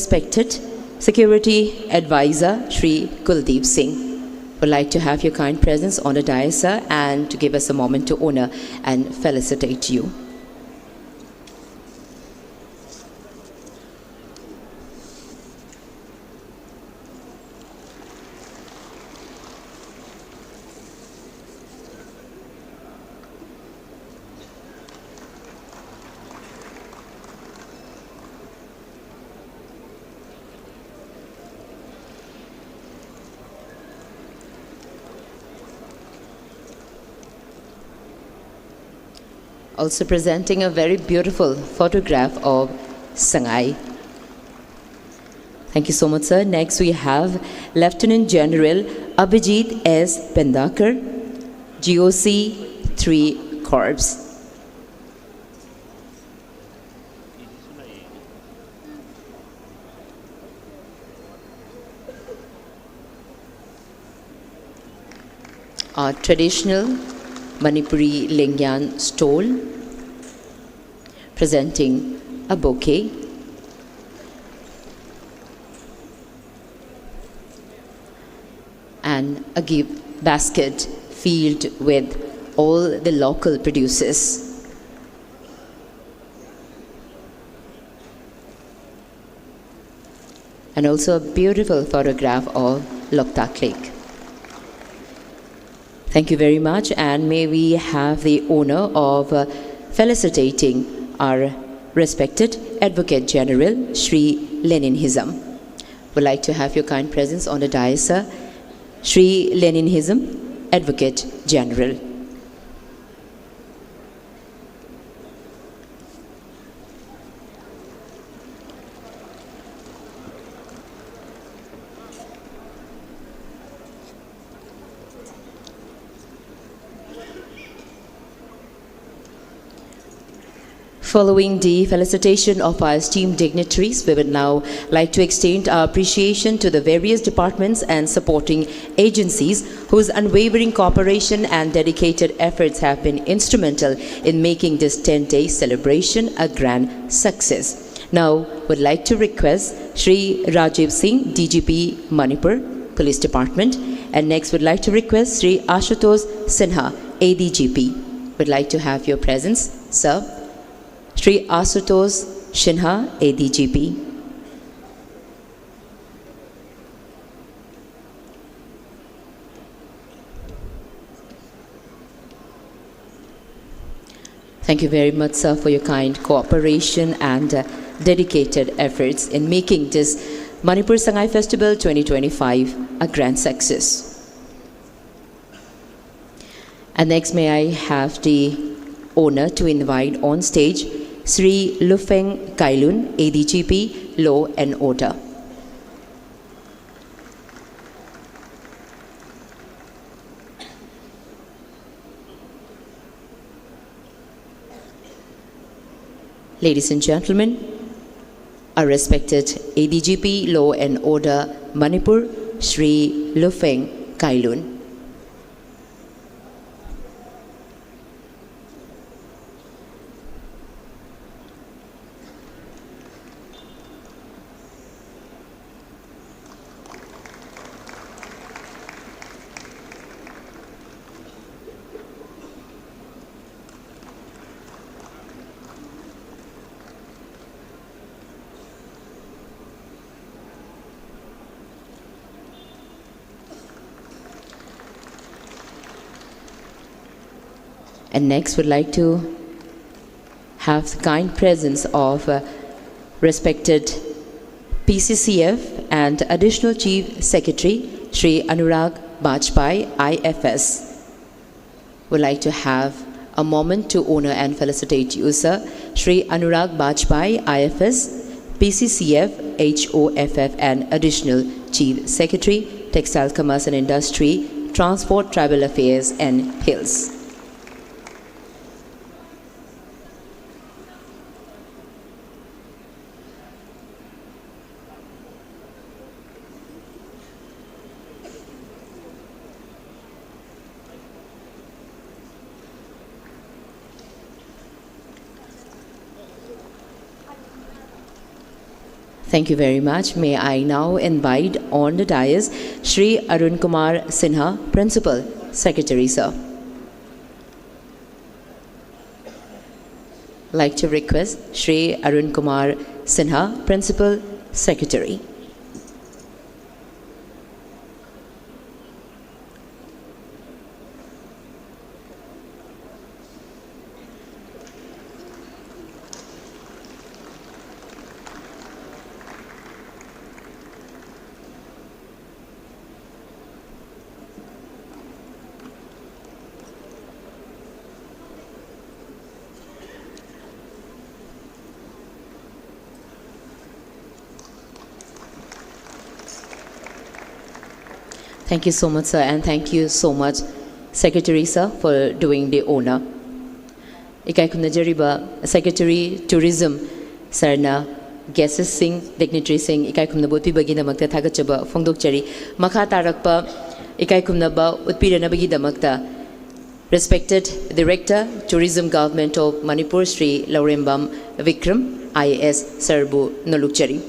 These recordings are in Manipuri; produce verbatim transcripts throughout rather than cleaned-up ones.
Respected Security Advisor Shri Kuldeep Singh. Would like to have your kind presence on the dais, sir, and to give us a moment to honor and felicitate you. Also presenting a very beautiful photograph of Sangai. Thank you so much, sir. Next, we have Lieutenant General Abhijit S. Pendakar, G O C three Corps. A traditional Manipuri Lengyan stole, presenting a bouquet and a gift basket filled with all the local produces. And also a beautiful photograph of Loktak Lake. Thank you very much, and may we have the honor of, uh, felicitating our respected Advocate General, Shri Leninhism. Would like to have your kind presence on the dais, sir. Shri Leninhism, Advocate General. Following the felicitation of our esteemed dignitaries, we would now like to extend our appreciation to the various departments and supporting agencies whose unwavering cooperation and dedicated efforts have been instrumental in making this ten-day celebration a grand success. Now, would like to request Shri Rajiv Singh, D G P, Manipur Police Department, and next would like to request Shri Ashutosh Sinha, A D G P. Would like to have your presence, sir. Shri Ashutosh Sinha, A D G P. Thank you very much, sir, for your kind cooperation and uh, dedicated efforts in making this Manipur Sangai Festival twenty twenty-five a grand success. And next, may I have the honor to invite on stage Sri Lufeng Kailun, A D G P, Law and Order. Ladies and gentlemen, our respected A D G P, Law and Order, Manipur, Shri Lufeng Kailun. And next, would like to have the kind presence of uh, respected P C C F and Additional Chief Secretary Shri Anurag Bajpai, I F S. Would like to have a moment to honor and felicitate you, sir. Shri Anurag Bajpai, I F S, P C C F, H O F F, and Additional Chief Secretary, Textile, Commerce and Industry, Transport, Tribal Affairs and Hills. Thank you very much. May I now invite on the dais Shri Arun Kumar Sinha, Principal Secretary, sir. Like to request Shri Arun Kumar Sinha, Principal Secretary. Thank you so much, sir, and thank you so much, Secretary, sir, for doing the honor. ꯏꯀꯥꯏ ꯈꯨꯝꯅꯖꯔꯤꯕ Secretary Tourism ꯁꯔꯅ guestꯁꯤꯡ, dignitaryꯁꯤꯡ ꯏꯀꯥꯏ ꯈꯨꯝꯅꯕ ꯎꯠꯄꯤꯕꯒꯤꯗꯃꯛꯇ ꯊꯥꯒꯠꯆꯕ ꯐꯣꯡꯗꯣꯛꯆꯔꯤ꯫ ꯃꯈꯥ ꯇꯥꯔꯛꯄ ꯏꯀꯥꯏ ꯈꯨꯝꯅꯕ ꯎꯠꯄꯤꯔꯅꯕꯒꯤꯗꯃꯛꯇ Respected Director, Tourism, Government of Manipur, Shri Laurembam Vikram, I A S ꯁꯔꯕꯨ ꯅꯣꯂꯨꯛꯆꯔꯤ꯫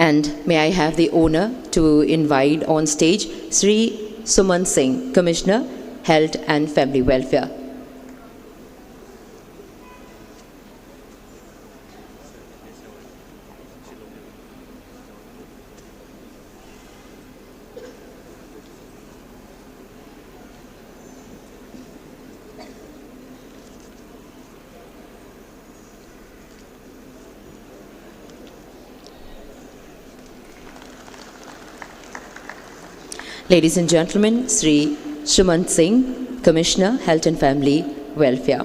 And may I have the honor to invite on stage Shri Suman Singh, Commissioner, Health and Family Welfare. Ladies and gentlemen, Shri Shumant Singh, Commissioner, Health and Family Welfare.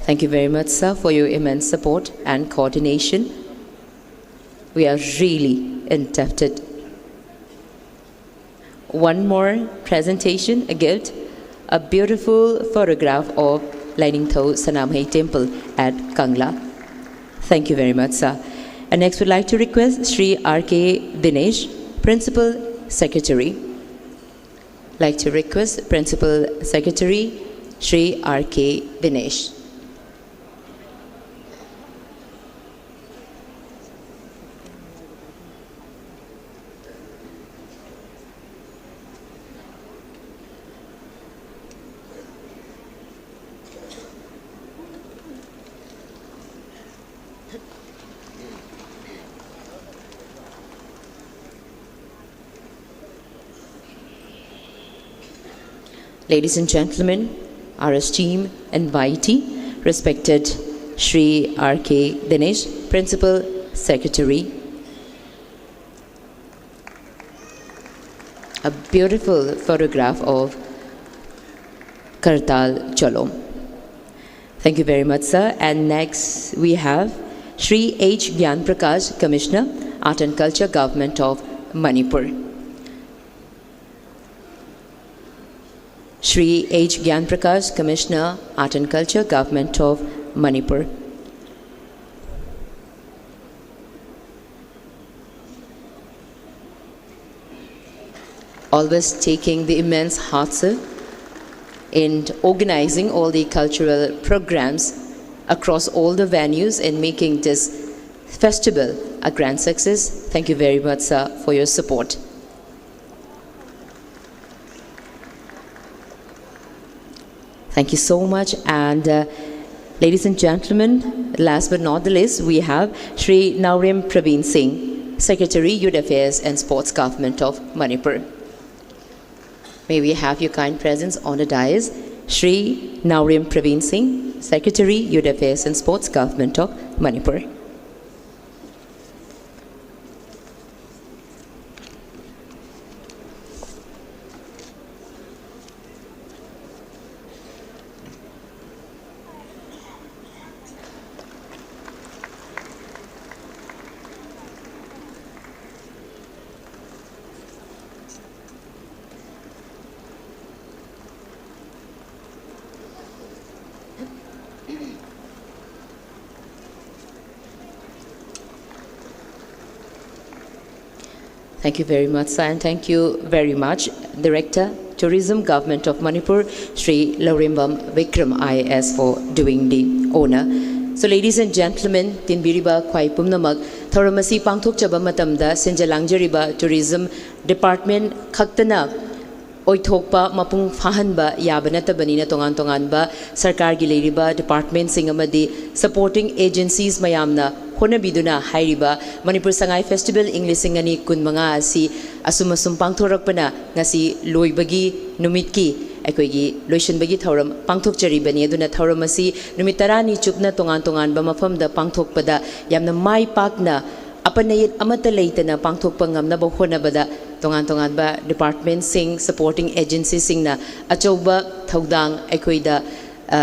Thank you very much, sir, for your immense support and coordination. We are really indebted. One more presentation, a gift, a beautiful photograph of Lainingthou Sanamhai Temple at Kangla. Thank you very much, sir. And next, we'd like to request Shri R K Dinesh, Principal Secretary. Like to request Principal Secretary Shri R K Dinesh. Ladies and gentlemen, our esteemed invitee, respected Shri R K Dinesh, Principal Secretary. A beautiful photograph of Kartal Cholom. Thank you very much, sir. And next, we have Shri H Gyan Prakash, Commissioner, Art and Culture, Government of Manipur. Shri H Gyan Prakash, Commissioner, Art and Culture, Government of Manipur. Always taking the immense hustle in organizing all the cultural programs across all the venues and making this festival a grand success. Thank you very much, sir, for your support. Thank you so much. And uh, ladies and gentlemen, last but not the least, we have Shri Naurim Praveen Singh, Secretary, Youth Affairs and Sports, Government of Manipur. May we have your kind presence on the dais, Shri Naurim Praveen Singh, Secretary, Youth Affairs and Sports, Government of Manipur. Thank you very much, sir, and thank you very much, Director Tourism, Government of Manipur, Shri Laurembam Vikram I A S, for doing the honor. So, ladies and gentlemen, ꯇꯤꯟꯕꯤꯔꯤꯕ ꯈ꯭ꯋꯥꯏ ꯄꯨꯝꯅꯃꯛ, ꯊꯧꯔꯝ ꯑꯁꯤ ꯄꯥꯡꯊꯣꯛꯆꯕ ꯃꯇꯝꯗ ꯁꯤꯟꯖ ꯂꯥꯡꯖꯔꯤꯕ tourism department ꯈꯛꯇꯅ ꯑꯣꯏꯊꯣꯛꯄ ꯃꯄꯨꯡ ꯐꯥꯍꯟꯕ ꯌꯥꯕ ꯅꯠꯇꯕꯅꯤꯅ, ꯇꯣꯉꯥꯟ ꯇꯣꯉꯥꯟꯕ ꯁꯔꯀꯥꯔꯒꯤ ꯂꯩꯔꯤꯕ departmentꯁꯤꯡ ꯑꯃꯗꯤ supporting agencies ꯃꯌꯥꯝꯅ ꯍꯣꯠꯅꯕꯤꯗꯨꯅ ꯍꯥꯏꯔꯤꯕ ꯃꯅꯤꯄꯨꯔ ꯁꯉꯥꯏ Festival ꯏꯪ ꯂꯤꯁꯤꯡ ꯑꯅꯤ ꯀꯨꯟꯃꯉꯥ ꯑꯁꯤ ꯑꯁꯨꯝ ꯑꯁꯨꯝ ꯄꯥꯡꯊꯣꯔꯛꯄꯅ ꯉꯁꯤ ꯂꯣꯏꯕꯒꯤ ꯅꯨꯃꯤꯠꯀꯤ ꯑꯩꯈꯣꯏꯒꯤ ꯂꯣꯏꯁꯤꯟꯕꯒꯤ ꯊꯧꯔꯝ ꯄꯥꯡꯊꯣꯛꯆꯔꯤꯕꯅꯤ꯫ ꯑꯗꯨꯅ ꯊꯧꯔꯝ ꯑꯁꯤ ꯅꯨꯃꯤꯠ ꯇꯔꯥꯅꯤ ꯆꯨꯞꯅ ꯇꯣꯉꯥꯟ ꯇꯣꯉꯥꯟꯕ ꯃꯐꯝꯗ ꯄꯥꯡꯊꯣꯛꯄꯗ ꯌꯥꯝꯅ ꯃꯥꯏ ꯄꯥꯛꯅ, ꯑꯄꯟ ꯑꯌꯦꯠ ꯑꯃꯠꯇ ꯂꯩꯇꯅ ꯄꯥꯡꯊꯣꯛꯄ ꯉꯝꯅꯕ ꯍꯣꯠꯅꯕꯗ ꯇꯣꯉꯥꯟ ꯇꯣꯉꯥꯟꯕ departmentꯁꯤꯡ, supporting agencyꯁꯤꯡꯅ ꯑꯆꯧꯕ ꯊꯧꯗꯥꯡ ꯑꯩꯈꯣꯏꯗ, ꯑ,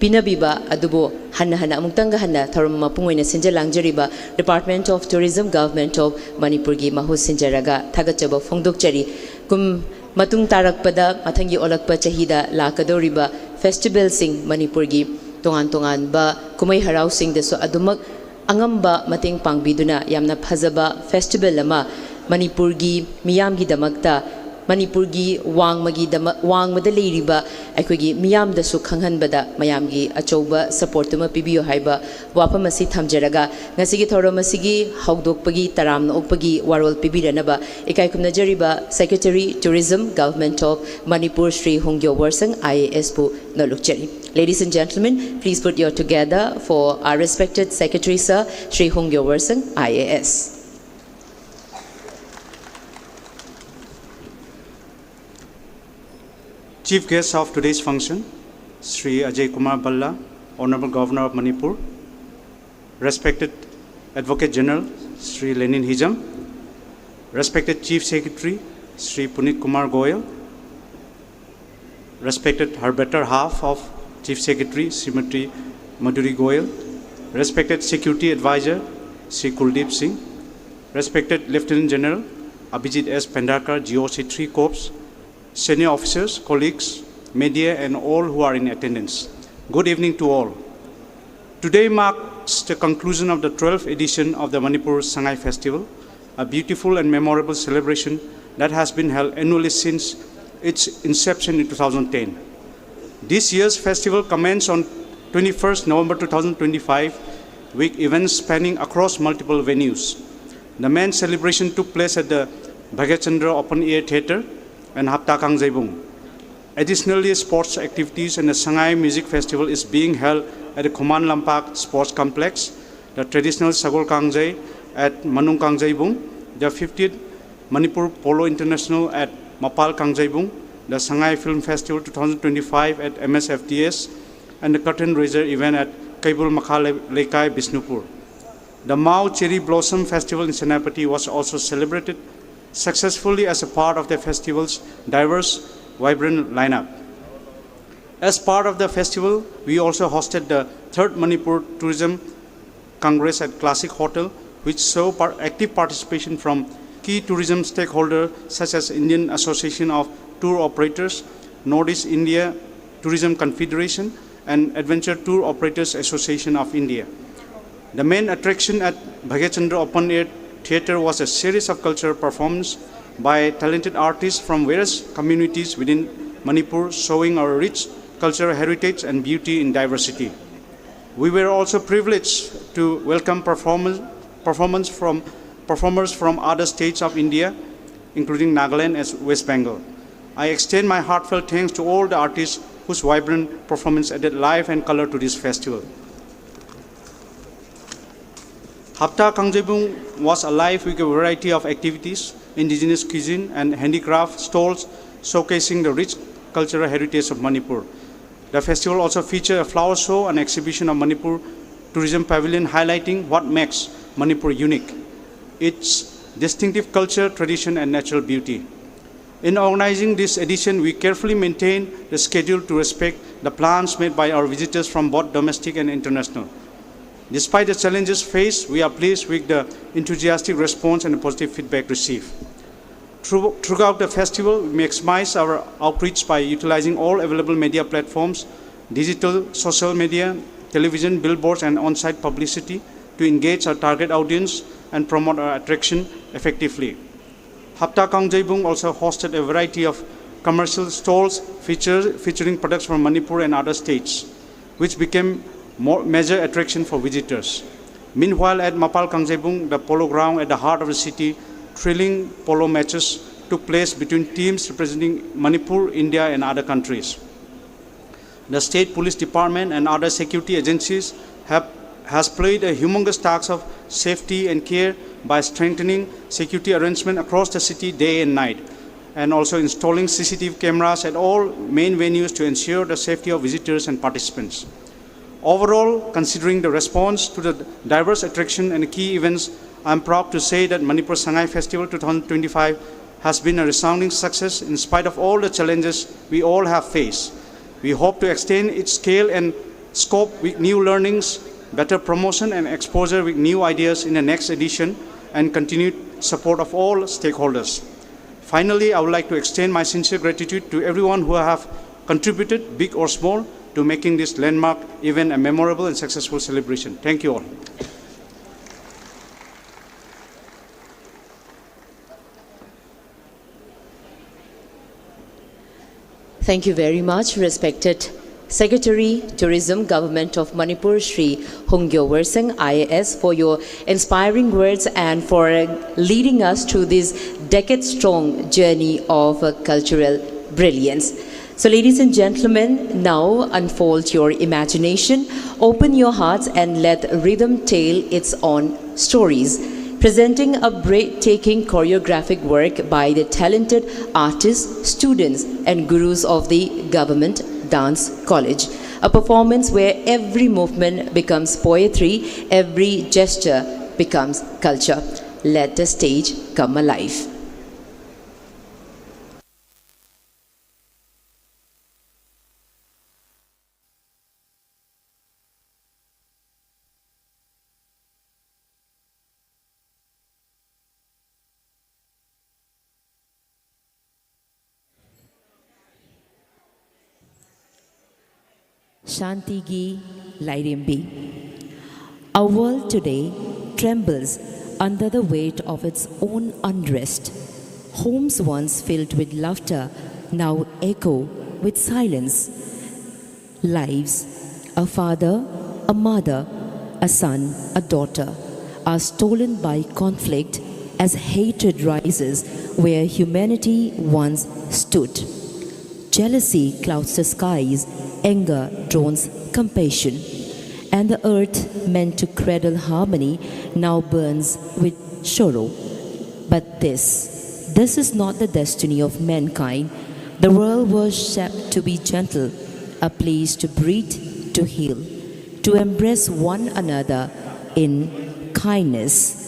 ꯄꯤꯅꯕꯤꯕ ꯑꯗꯨꯕꯨ ꯍꯟꯅ ꯍꯟꯅ ꯑꯃꯨꯛꯇꯪꯒ ꯍꯟꯅ ꯊꯧꯔꯝ ꯃꯄꯨꯡ ꯑꯣꯏꯅ ꯁꯤꯟꯖ ꯂꯥꯡꯖꯔꯤꯕ Department of Tourism, Government of ꯃꯅꯤꯄꯨꯔꯒꯤ ꯃꯍꯨꯠ ꯁꯤꯟꯖꯔꯒ ꯊꯥꯒꯠꯆꯕ ꯐꯣꯡꯗꯣꯛꯆꯔꯤ꯫ ꯀꯨꯝ ꯃꯇꯨꯡ ꯇꯥꯔꯛꯄꯗ ꯃꯊꯪꯒꯤ ꯑꯣꯜꯂꯛꯄ ꯆꯍꯤꯗ ꯂꯥꯛꯀꯗꯧꯔꯤꯕ festivalꯁꯤꯡ, ꯃꯅꯤꯄꯨꯔꯒꯤ ꯇꯣꯉꯥꯟ ꯇꯣꯉꯥꯟꯕ ꯀꯨꯝꯍꯩ ꯍꯔꯥꯎꯁꯤꯡꯗꯁꯨ ꯑꯗꯨꯃꯛ ꯑꯉꯝꯕ ꯃꯇꯦꯡ ꯄꯥꯡꯕꯤꯗꯨꯅ ꯌꯥꯝꯅ ꯐꯖꯕ festival ꯑꯃ ꯃꯅꯤꯄꯨꯔꯒꯤ ꯃꯤꯌꯥꯝꯒꯤꯗꯃꯛꯇ, ꯃꯅꯤꯄꯨꯔꯒꯤ ꯋꯥꯡꯃꯒꯤꯗꯃꯛ, ꯋꯥꯡꯃꯗ ꯂꯩꯔꯤꯕ ꯑꯩꯈꯣꯏꯒꯤ ꯃꯤꯌꯥꯝꯗꯁꯨ ꯈꯪꯍꯟꯕꯗ ꯃꯌꯥꯝꯒꯤ ꯑꯆꯧꯕ support ꯑꯃ ꯄꯤꯕꯤꯌꯨ ꯍꯥꯏꯕ ꯋꯥꯐꯝ ꯑꯁꯤ ꯊꯝꯖꯔꯒ, ꯉꯁꯤꯒꯤ ꯊꯧꯔꯝ ꯑꯁꯤꯒꯤ ꯍꯧꯗꯣꯛꯄꯒꯤ ꯇꯔꯥꯝꯅ ꯑꯣꯛꯄꯒꯤ ꯋꯥꯔꯣꯜ ꯄꯤꯕꯤꯔꯅꯕ ꯏꯀꯥꯏ ꯈꯨꯝꯅꯖꯔꯤꯕ Secretary, Tourism, Government of Manipur, Shri Hungyo Warsang I A S ꯕꯨ ꯅꯣꯂꯨꯛꯆꯔꯤ꯫ Ladies and gentlemen, please put your together for our respected Secretary, Sir, Shri Hungyo Warsang I A S. Chief guest of today's function, Shri Ajay Kumar Bhalla, Honorable Governor of Manipur, respected Advocate General, Shri Lenin Hijam, respected Chief Secretary, Shri Puneet Kumar Goyal, respected her better half of Chief Secretary, Srimati Madhuri Goyal, respected Security Advisor, Shri Kuldeep Singh, respected Lieutenant General Abhijit S Pendharkar, G O C three Corps, senior officers, colleagues, media, and all who are in attendance. Good evening to all. Today marks the conclusion of the twelfth edition of the Manipur Sangai Festival, a beautiful and memorable celebration that has been held annually since its inception in two thousand ten. This year's festival commenced on twenty-first November two thousand twenty-five with events spanning across multiple venues. The main celebration took place at the Bhagyachandra Open Air Theatre and Hapta Kangjeibung. Additionally, sports activities and the Sangai Music Festival is being held at the Khuman Lampak Sports Complex, the traditional Sagol Kangjei at Manung Kangjeibung, the fiftieth Manipur Polo International at Mapal Kangjeibung, the Sangai Film Festival two thousand twenty-five at M S F T S, and the curtain raiser event at Keibul Makha Le- Leikai, Bishnupur. The Mao Cherry Blossom Festival in Senapati was also celebrated successfully as a part of the festival's diverse, vibrant lineup. As part of the festival, we also hosted the third Manipur Tourism Congress at Classic Hotel, which saw par- active participation from key tourism stakeholders such as Indian Association of Tour Operators, Northeast India Tourism Confederation, and Adventure Tour Operators Association of India. The main attraction at Bhagyachandra Open Air Theatre was a series of cultural performances by talented artists from various communities within Manipur, showing our rich cultural heritage and beauty in diversity. We were also privileged to welcome performance, performance from, performers from other states of India, including Nagaland and West Bengal. I extend my heartfelt thanks to all the artists whose vibrant performance added life and color to this festival. Hapta Kangjeibung was alive with a variety of activities, indigenous cuisine and handicraft stalls showcasing the rich cultural heritage of Manipur. The festival also featured a flower show and exhibition of Manipur Tourism Pavilion, highlighting what makes Manipur unique, its distinctive culture, tradition, and natural beauty. In organizing this edition, we carefully maintained the schedule to respect the plans made by our visitors from both domestic and international. Despite the challenges faced, we are pleased with the enthusiastic response and the positive feedback received. Through- throughout the festival, we maximize our outreach by utilizing all available media platforms, digital, social media, television, billboards, and on-site publicity to engage our target audience and promote our attraction effectively. Hapta Kangjeibung also hosted a variety of commercial stalls feature, featuring products from Manipur and other states, which became more major attraction for visitors. Meanwhile, at Mapal Kangjeibung, the polo ground at the heart of the city, thrilling polo matches took place between teams representing Manipur, India, and other countries. The State Police Department and other security agencies have has played a humongous task of safety and care by strengthening security arrangement across the city day and night, and also installing C C T V cameras at all main venues to ensure the safety of visitors and participants. Overall, considering the response to the diverse attraction and key events, I'm proud to say that Manipur Sangai Festival twenty twenty-five has been a resounding success in spite of all the challenges we all have faced. We hope to extend its scale and scope with new learnings, better promotion and exposure with new ideas in the next edition, and continued support of all stakeholders. Finally, I would like to extend my sincere gratitude to everyone who have contributed, big or small, to making this landmark event a memorable and successful celebration. Thank you all. Thank you very much, respected Secretary, Tourism, Government of Manipur, Shri Hungyo Werseng, I A S, for your inspiring words and for leading us through this decade-strong journey of uh, cultural brilliance. So, ladies and gentlemen, now unfold your imagination, open your hearts, and let rhythm tell its own stories. Presenting a breathtaking choreographic work by the talented artists, students, and gurus of the Government Dance College. A performance where every movement becomes poetry, every gesture becomes culture. Let the stage come alive. Shantigi Lairembi. Our world today trembles under the weight of its own unrest. Homes once filled with laughter now echo with silence. Lives, a father, a mother, a son, a daughter, are stolen by conflict as hatred rises where humanity once stood. Jealousy clouds the skies, anger drones compassion, and the earth meant to cradle harmony now burns with sorrow. But this, this is not the destiny of mankind. The world was shaped to be gentle, a place to breathe, to heal, to embrace one another in kindness.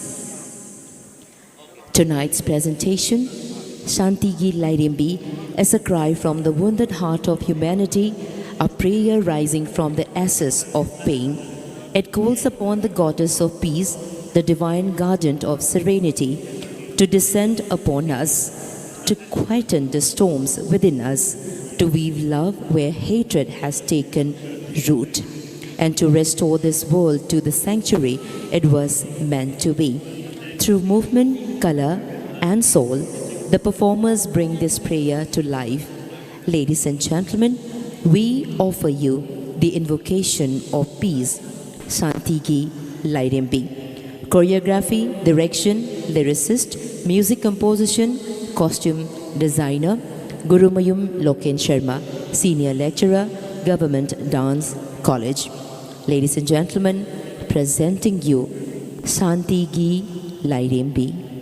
Tonight's presentation, Shanti Geet Lairembi, is a cry from the wounded heart of humanity, a prayer rising from the ashes of pain. It calls upon the goddess of peace, the divine guardian of serenity, to descend upon us, to quieten the storms within us, to weave love where hatred has taken root, and to restore this world to the sanctuary it was meant to be. Through movement, color, and soul, the performers bring this prayer to life. Ladies and gentlemen, we offer you the invocation of peace, Shanti Geet Lairembi. Choreography, direction, lyricist, music composition, costume designer, Gurumayum Loken Sharma, senior lecturer, Government Dance College. Ladies and gentlemen, presenting you Shanti Geet Lairembi.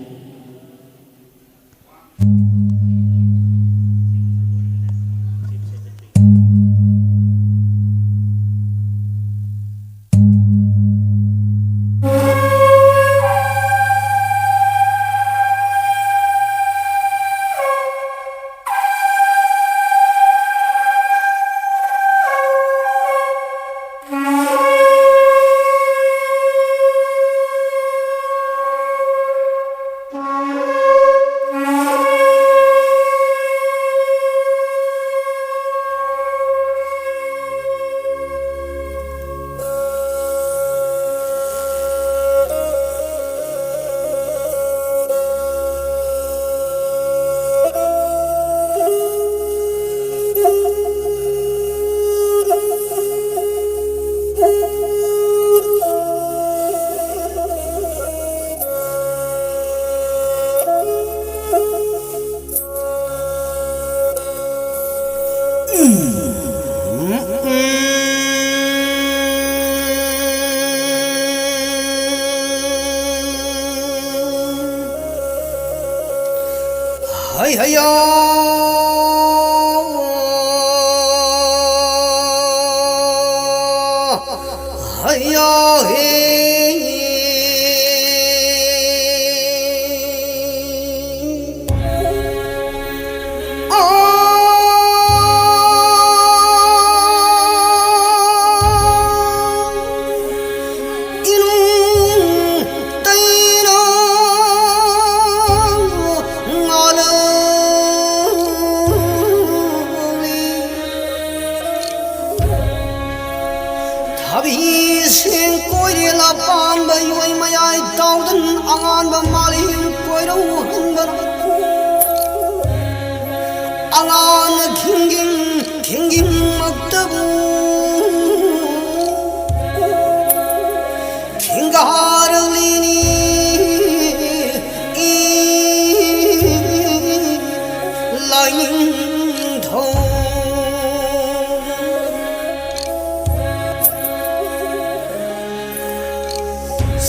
ꯍꯌꯥ, ꯍꯌꯥ, ꯍꯦ꯫ ꯑꯥ, ꯏꯅꯨꯡ ꯇꯩꯅ ꯉꯥꯂꯧꯔꯤ꯫ ꯊꯕꯤꯁꯤꯡ ꯀꯣꯏꯔꯦꯜ ꯑꯄꯥꯟꯕ ꯌꯣꯏ ꯃꯌꯥꯏ ꯇꯥꯎꯗꯟ ꯑꯉꯥꯟꯕ ꯃꯥꯂꯦꯝ ꯀꯣꯏꯔꯧ ꯍꯟꯕ꯫ ꯑꯉꯥꯟꯕ ꯈꯤꯡꯒꯤꯡ ꯈꯤꯡꯒꯤꯡꯃꯛꯇꯕꯨ ꯈꯤꯡꯒꯥꯔꯛꯂꯤꯅꯤ ꯏ ꯂꯥꯏꯅꯤꯡꯊꯧ꯫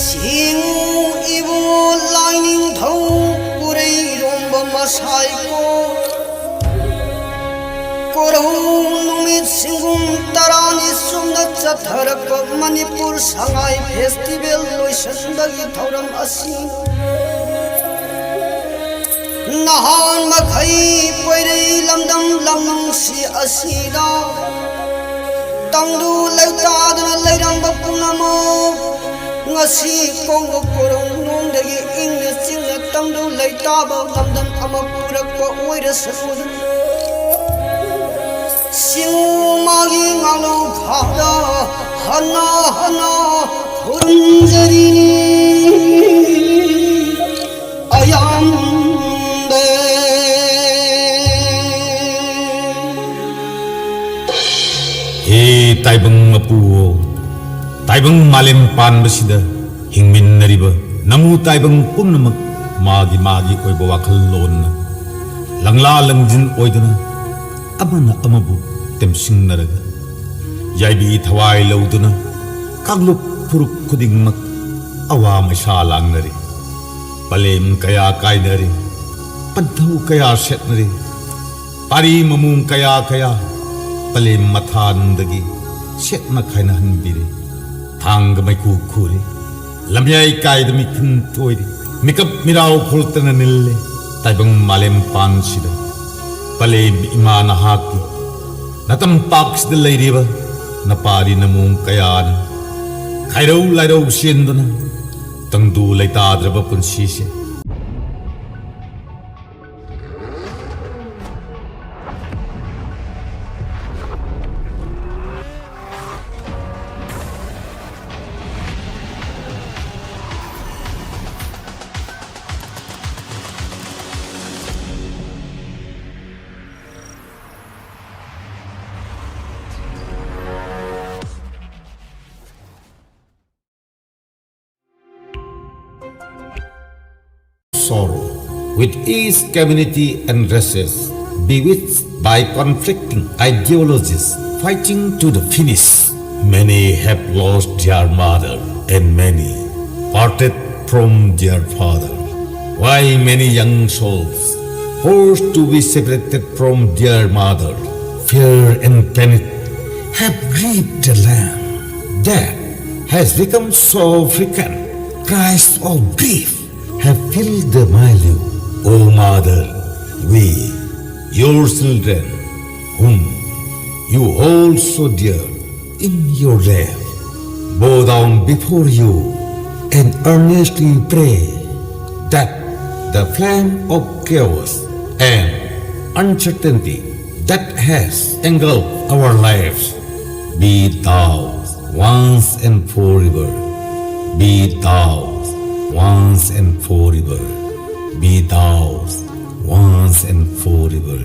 ꯁꯤꯡ ꯏꯕꯨ ꯂꯥꯏꯅꯤꯡꯊꯧ ꯄꯨꯔꯩꯔꯣꯝꯕ ꯃꯁꯥꯏꯀꯣ꯫ ꯀꯣꯔꯧ ꯅꯨꯃꯤꯠ ꯁꯤꯡꯒꯨꯝ ꯇꯔꯥꯅꯤ ꯆꯨꯝꯅ ꯆꯠꯊꯔꯛꯄ ꯃꯅꯤꯄꯨꯔ ꯁꯉꯥꯏ ꯐꯦꯁꯇꯤꯚꯦꯜ ꯂꯣꯏꯁꯤꯟꯕꯒꯤ ꯊꯧꯔꯝ ꯑꯁꯤ ꯅꯍꯥꯟ ꯃꯈꯩ ꯄꯣꯏꯔꯩ ꯂꯝꯗꯝ ꯂꯝꯅꯨꯡꯁꯤ ꯑꯁꯤꯗ ꯇꯪꯗꯨ ꯂꯩꯇꯥꯗꯨꯅ ꯂꯩꯔꯝꯕ ꯄꯨꯝꯅꯃꯛ ꯉꯁꯤ ꯀꯣꯡꯕ ꯀꯣꯔꯧꯅꯨꯡꯗꯒꯤ ꯏꯪꯅ ꯆꯤꯡꯅ ꯇꯪꯗꯨ ꯂꯩꯇꯥꯕ ꯂꯝꯗꯝ ꯑꯃ ꯄꯨꯔꯛꯄ ꯑꯣꯏꯔꯁꯅꯨ꯫ ꯁꯤꯡꯎ ꯃꯥꯒꯤ ꯉꯥꯂꯧ ꯈꯥꯗ ꯍꯟꯅ ꯍꯟꯅ ꯈꯨꯔꯨꯝꯖꯔꯤꯅꯤ꯫ ꯑꯌꯥꯝꯕ꯫ ꯍꯦ ꯇꯥꯏꯕꯪ ꯃꯄꯨ, ꯇꯥꯏꯕꯪ ꯃꯥꯂꯦꯝ ꯄꯥꯟꯕꯁꯤꯗ ꯍꯤꯡꯃꯤꯟꯅꯔꯤꯕ ꯅꯃꯨ ꯇꯥꯏꯕꯪ ꯄꯨꯝꯅꯃꯛ ꯃꯥꯒꯤ ꯃꯥꯒꯤ ꯑꯣꯏꯕ ꯋꯥꯈꯜꯂꯣꯟꯅ ꯂꯪꯂꯥ ꯂꯪꯖꯤꯟ ꯑꯣꯏꯗꯨꯅ ꯑꯃꯅ ꯑꯃꯕꯨ ꯇꯦꯝꯁꯤꯡꯅꯔꯒ ꯌꯥꯏꯕꯤ ꯊꯋꯥꯏ ꯂꯧꯗꯨꯅ ꯀꯥꯡꯂꯨꯞ ꯐꯨꯔꯨꯞ ꯈꯨꯗꯤꯡꯃꯛ ꯑꯋꯥ ꯃꯩꯁꯥ ꯂꯥꯡꯅꯔꯤ꯫ ꯄꯂꯦꯝ ꯀꯌꯥ ꯀꯥꯏꯅꯔꯤ꯫ ꯄꯟꯊꯧ ꯀꯌꯥ ꯁꯦꯠꯅꯔꯤ꯫ ꯄꯥꯔꯤ ꯃꯃꯣꯡ ꯀꯌꯥ ꯀꯌꯥ ꯄꯂꯦꯝ ꯃꯊꯥꯅꯨꯡꯗꯒꯤ ꯁꯦꯠꯅ ꯈꯥꯏꯅꯍꯟꯕꯤꯔꯤ꯫ ꯊꯥꯡꯒ ꯃꯩꯈꯨ ꯈꯨꯔꯤ꯫ ꯂꯝꯌꯥꯏ ꯀꯥꯏꯗ ꯃꯤꯈꯨꯟ ꯊꯣꯏꯔꯤ꯫ ꯃꯤꯀꯞ ꯃꯤꯔꯥꯎ ꯈꯨꯜꯇꯅ ꯅꯤꯜꯂꯤ꯫ ꯇꯥꯏꯕꯪ ꯃꯥꯂꯦꯝ ꯄꯥꯟꯁꯤꯗ ꯄꯂꯦꯝ ꯏꯃꯥ ꯅꯍꯥꯛꯀꯤ ꯅꯇꯝꯄꯥꯛꯁꯤꯗ ꯂꯩꯔꯤꯕ ꯅꯄꯥꯔꯤ ꯅꯃꯣꯡ ꯀꯌꯥꯅ ꯈꯥꯏꯔꯧ ꯂꯥꯏꯔꯧ ꯆꯦꯟꯗꯨꯅ ꯇꯪꯗꯨ ꯂꯩꯇꯥꯗ꯭ꯔꯕ ꯄꯨꯟꯁꯤꯁꯦ꯫ Sorrow, with each community and races bewitched by conflicting ideologies fighting to the finish. Many have lost their mother and many parted from their father, while many young souls forced to be separated from their mother, fear and panic have gripped the land. Death has become so frequent. Cries of grief have filled the milieu. O mother, we, your children, whom you hold so dear in your lap, bow down before you and earnestly pray that the flame of chaos and uncertainty that has engulfed our lives be doused once and forever. Be doused once and forever. Be doused once and forever.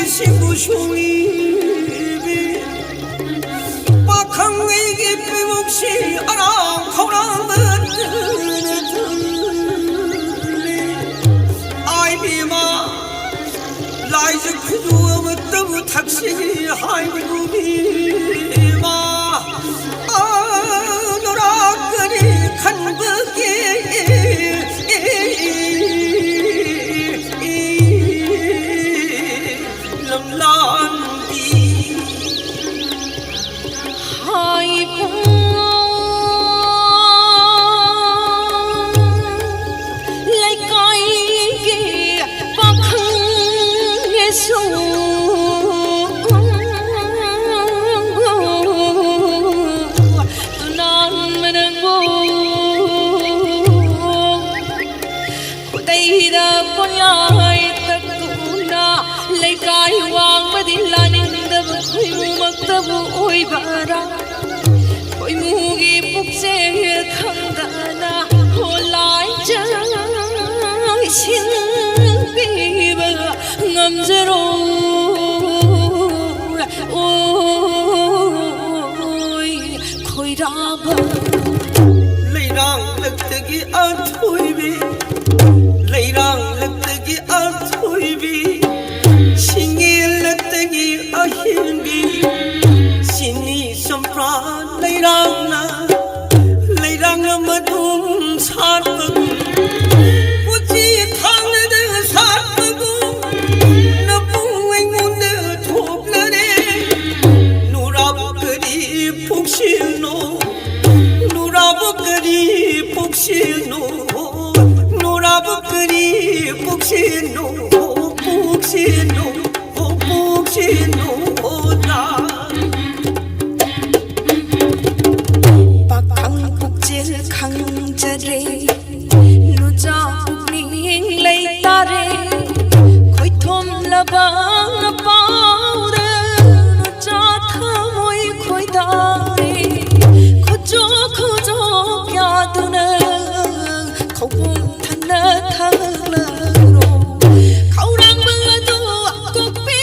ꯁꯤꯡꯕꯨ ꯁꯣꯛꯂꯤꯕꯤ ꯄꯥꯈꯪ ꯑꯩꯒꯤ ꯄꯤꯕꯨꯛꯁꯤ ꯑꯔꯥꯡ ꯈꯧꯔꯥꯡꯕ ꯇꯅ ꯊꯜꯂꯤ꯫ ꯑꯥꯏ ꯕꯦꯝꯃ, ꯂꯥꯏꯖ ꯈꯨꯗꯨ ꯑꯃꯠꯇꯕꯨ ꯊꯛꯁꯤ ꯍꯥꯏꯕꯕꯨ ꯏꯃꯥ꯫ ꯑꯅꯨꯔꯥꯒꯅꯤ ꯈꯟꯕꯒꯤ ꯂꯝꯂꯥꯟꯕꯤ꯫ ꯍꯥꯏꯕ ꯂꯩꯀꯥꯏꯒꯤ ꯄꯥꯈꯪꯅꯁꯨ ꯇꯨꯅꯥꯟꯕ ꯅꯪꯕꯨ ꯈꯨꯗꯩꯗ ꯄꯣꯂꯥꯏ ꯇꯛꯇꯨꯅ ꯂꯩꯀꯥꯏ ꯋꯥꯡꯃꯗꯤ ꯂꯥꯅꯤꯡꯗꯕ ꯈꯣꯏꯃꯨꯃꯛꯇꯕꯨ ꯑꯣꯏꯕꯔꯥ? ꯈꯣꯏꯃꯨꯒꯤ ꯄꯨꯛꯆꯦꯜ ꯈꯪꯗꯅ ꯍꯣꯂꯥꯏ ꯆꯥꯏꯁꯤꯟꯕꯤꯕ ꯉꯝꯖꯔꯣꯏ꯫ ꯑꯣꯏ ꯈꯣꯏꯔꯥꯕ꯫ ꯂꯩꯔꯥꯡꯂꯛꯇꯒꯤ ꯑꯊꯣꯏꯕꯤ, ꯂꯩꯔꯥꯡꯂꯛꯇꯒꯤ ꯑꯊꯣꯏꯕꯤ, ꯁꯤꯡꯉꯦꯜꯂꯛꯇꯒꯤ ꯑꯍꯦꯟꯕꯤ, ꯁꯤꯅꯤ ꯆꯝꯄ꯭ꯔꯥ ꯂꯩꯔꯥꯡꯅ, ꯂꯩꯔꯥꯡꯅ ꯃꯗꯨꯝ ꯁꯥꯠꯄꯒꯨꯝ, ꯄꯨꯟꯁꯤ ꯊꯥꯡꯅꯗ ꯁꯥꯠꯄꯒꯨꯝ, ꯅꯄꯨ ꯑꯩꯉꯣꯟꯗ ꯊꯣꯛꯂꯔꯦ꯫ ꯅꯨꯔꯥꯕꯨ ꯀꯔꯤ ꯄꯨꯛꯁꯤꯟꯅꯣ? ꯅꯨꯔꯥꯕꯨ ꯀꯔꯤ ꯄꯨꯛꯁꯤꯟꯅꯣ? ꯅꯨꯔꯥꯕꯨ ꯀꯔꯤ ꯄꯨꯛꯁꯤꯟꯅꯣ? ꯄꯨꯛꯁꯤꯟꯅꯣ, ꯄꯨꯛꯁꯤꯟꯅꯣ ꯅꯥ꯫ ꯄꯥꯈꯪ ꯄꯨꯛꯆꯦꯜ ꯈꯪꯖꯔꯦ, ꯅꯨꯆꯥ ꯄꯨꯛꯅꯤꯡ ꯂꯩꯇꯥꯔꯦ꯫ ꯈꯣꯏꯊꯣꯝꯂꯕ ꯄꯥꯎꯗ ꯅꯨꯆꯥ ꯊꯃꯣꯏ ꯈꯣꯏꯗꯥꯔꯦ꯫ ꯈꯨꯖꯣ ꯈꯨꯖꯣ ꯀꯌꯥꯗꯨꯅ ꯈꯧꯄꯨꯝ ꯊꯟꯅ ꯊꯛꯂꯔꯣ꯫ ꯈꯧꯔꯥꯡꯕ ꯑꯗꯨ ꯀꯣꯛꯄꯤ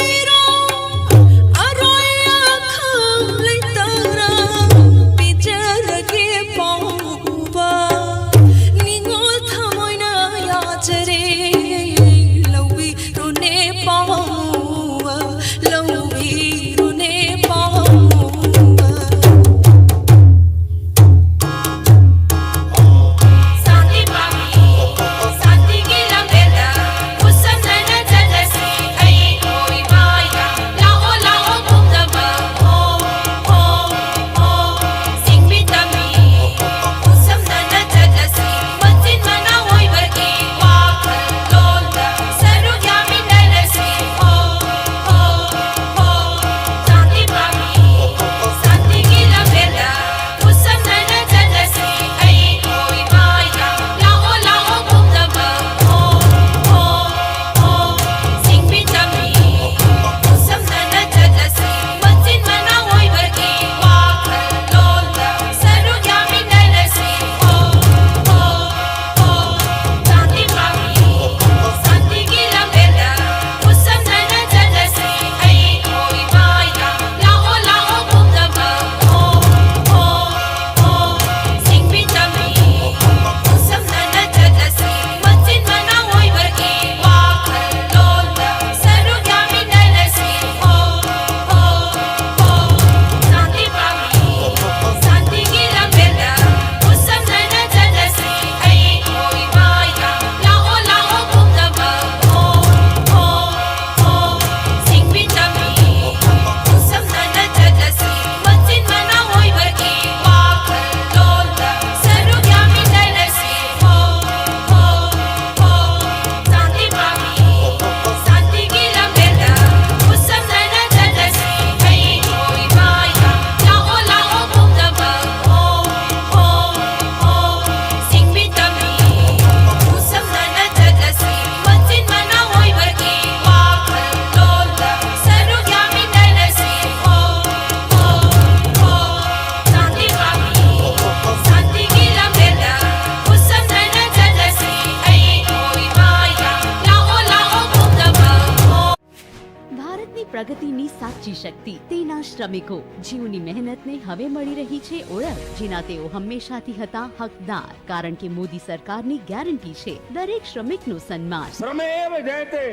શક્તિ તેના શ્રમિકો, જેઓની મહેનતને હવે મળી રહી છે ઓળખ, જેના તેઓ હંમેશાથી હતા હકદાર, કારણ કે મોદી સરકારની ગેરંટી છે દરેક શ્રમિકનું સન્માન. श्रमेव जयते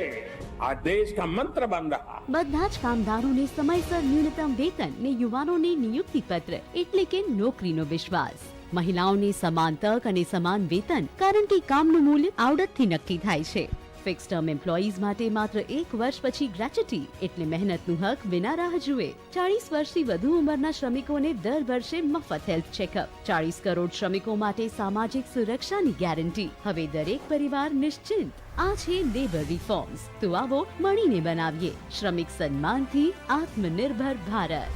आज देश का मंत्र बन रहा. બધા જ કામદારોને સમયસર ન્યૂનતમ વેતન ને યુવાનોને નિયુક્તિ પત્ર, એટલે કે નોકરીનો વિશ્વાસ. મહિલાઓને સમાન તક અને સમાન વેતન, કારણ કે કામનું મૂલ્ય આવડતથી નક્કી થાય છે. ફિક્સ ટર્મ એમ્પ્લોઈઝ માટે માત્ર એક વર્ષ પછી ગ્રેચ્યુટી, એટલે મહેનતનું હક વિના રાહ જુએ. ચાલીસ વર્ષથી વધુ ઉંમરના શ્રમિકોને દર વર્ષે મફત હેલ્થ ચેકઅપ. ચાલીસ કરોડ શ્રમિકો માટે સામાજિક સુરક્ષાની ગેરંટી. હવે દરેક પરિવાર નિશ્ચિંત. આ છે લેબર રિફોર્મ્સ. તો આવો, મળીને બનાવીએ શ્રમિક સન્માનથી આત્મનિર્ભર ભારત.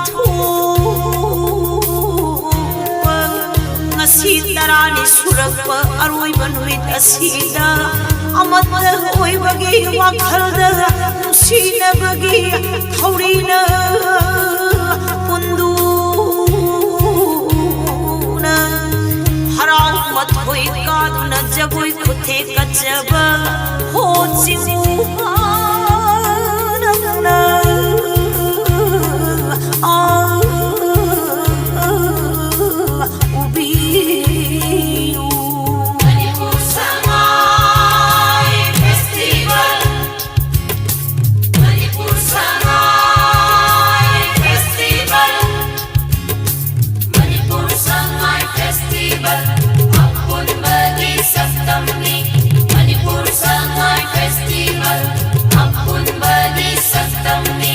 ꯊꯣꯛꯄ ꯉꯁꯤ ꯇꯔꯥꯅꯤ ꯁꯨꯔꯛꯄ ꯑꯔꯣꯏꯕ ꯅꯨꯃꯤꯠ ꯑꯁꯤꯗ ꯑꯃꯠꯇ ꯑꯣꯏꯕꯒꯤ ꯋꯥꯈꯜꯗ ꯅꯨꯡꯁꯤꯅꯕꯒꯤ ꯊꯧꯔꯤꯅ ꯄꯨꯟꯗꯨꯅ ꯍꯔꯥꯎ ꯃꯊꯣꯏ ꯀꯥꯗꯨꯅ ꯖꯒꯣꯏ ꯈꯨꯊꯦꯛ ꯀꯠꯆꯕ ꯍꯣ ꯆꯤꯡꯉꯨ ꯅꯪꯅ ꯎꯕꯤꯌꯨ꯫ Manipur Sangai festival, Manipur Sangai festival, Manipur Sangai festival ꯑꯄꯨꯟꯕꯒꯤ ꯁꯛꯇꯝꯅꯤ꯫ ꯃꯅꯤꯄꯨꯔ ꯁꯉꯥꯏ ꯐꯦꯁꯇꯤꯚꯦꯜ ꯑꯄꯨꯟꯕꯒꯤ ꯁꯛꯇꯝꯅꯤ꯫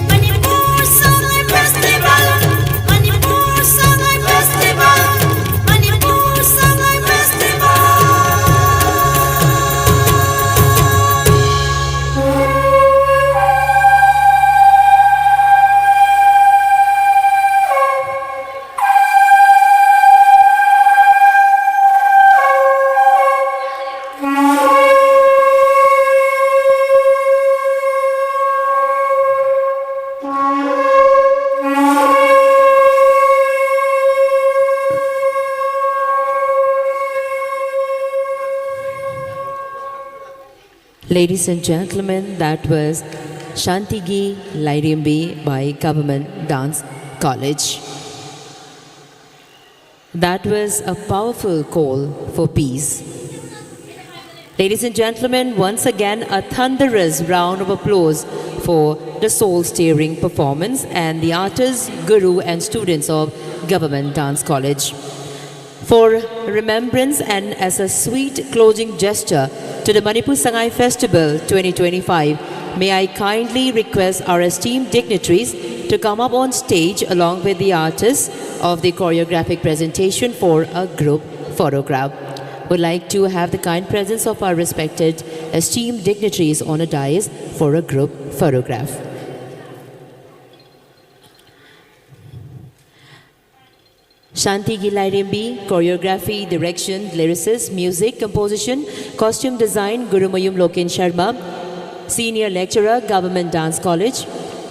Manipur Sangay Festival, Manipur Sangay Festival, Manipur Sangay Festival. Ladies and gentlemen, that was Shantigi Lairembi by Government Dance College. That was a powerful call for peace. Ladies and gentlemen, once again, a thunderous round of applause for the soul-stirring performance and the artists, guru, and students of Government Dance College. For remembrance and as a sweet closing gesture to the Manipur Sangai Festival twenty twenty-five, may I kindly request our esteemed dignitaries to come up on stage along with the artists of the choreographic presentation for a group photograph. Would like to have the kind presence of our respected esteemed dignitaries on a dais for a group photograph. Shanti Gilairembi, choreography, direction, lyricist, music, composition, costume design, Gurumayum Loken Sharma, senior lecturer, Government Dance College,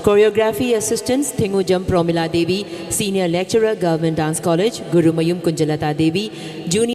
choreography assistants, Thingujam Promila Devi, senior lecturer, Government Dance College, Gurumayum Kunjalata Devi, junior